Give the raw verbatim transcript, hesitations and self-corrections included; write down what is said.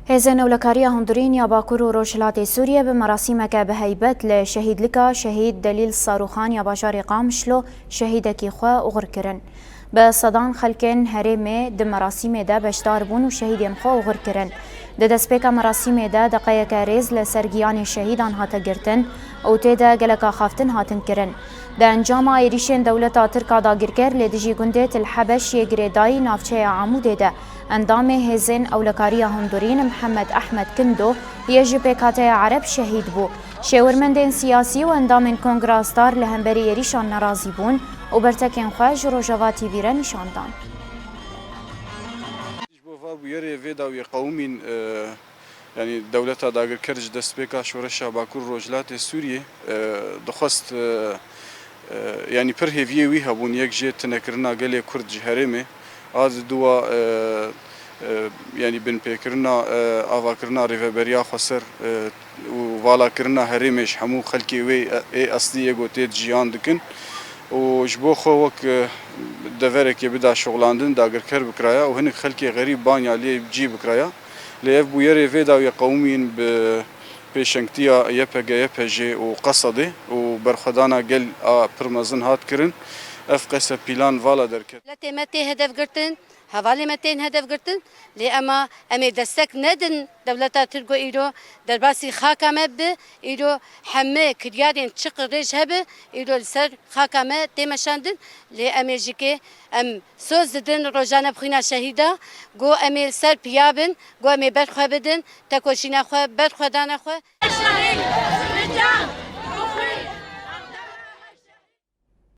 Hêzên Ewlekariya Hundirîn ya Bakur û Rojhilatê Sûriyê bi merasîmeke bi heybet li şehîdlika Şehîd Delîl Sarûxan ya bajarê Qamişlo şehîdekî xwe oxir kirin. Bi sedan xelkên herêmê di merasîmê de beşdar bûn û şehîdên xwe oxir kirin. Di destpêka merasîmê de deqeyeke rêz li ser giyanê şehîdan hate girtin û tê de gelek axaftin hatin kirin. Di encama êrîşên dewleta Tirk a dagirker li dijî gundê Til Hebeş yê girêdayî navçeya Amûdê de endamê Hêzên Ewlekariya Hundirîn Mihemed Ehmed Kindo yê ji Pêkhateya Ereb şehîd bû. Şêwirmendên siyasî û endamên Kongra Star li hemberî êrîşan nerazî bûn û bertekên xwe ji Rojava T V re nîşan dan. Ji bo va bûyerê vê dawiyê qewimîn, e, yanî dewleta dagirker ji destpêka şoreşa Bakur Rojhilatê Sûriyê, e, dixwest, e, e, yanî pir hêviyê wî hebûn, yek jê tunekirina gelê Kurd ji herêmê, a di dua, e, e, yanî binpêkirina, e, avakirina Rêveberiya Xweser, e, û valakirina herêmê ji hemû xelkê wê, e, ê eslî yê ku tê de jiyan dikin. Û ji bo xwe wek, e, deverekê bida şixulandin, dagirker bikiraya û hinek xelkê xerîb banya lê cî bikiraya. Lê ev bûyerê vê dawiyê qewimîn bi pêşengtiya Y P G, Y P J û Qesedê û berxwedana gel a pir mezin hat kirin. Ev qese pîlan vala derket. Miletê me tê hedef girtin, hevalê me tên hedef girtin. Lê ema em ê destek nedin dewleta Tirk ku îro derbasî xaka me bi, îro hemî kiryarên çi qirêj hebe, îro li ser xaka me tê meşandin. Lê em ê jikê em soz didin rojane bi xwîna şehîda, ku em ê li ser piya bin, ku em ê ber xwe bidin, tekoşîna xwe, berxwedana xwe.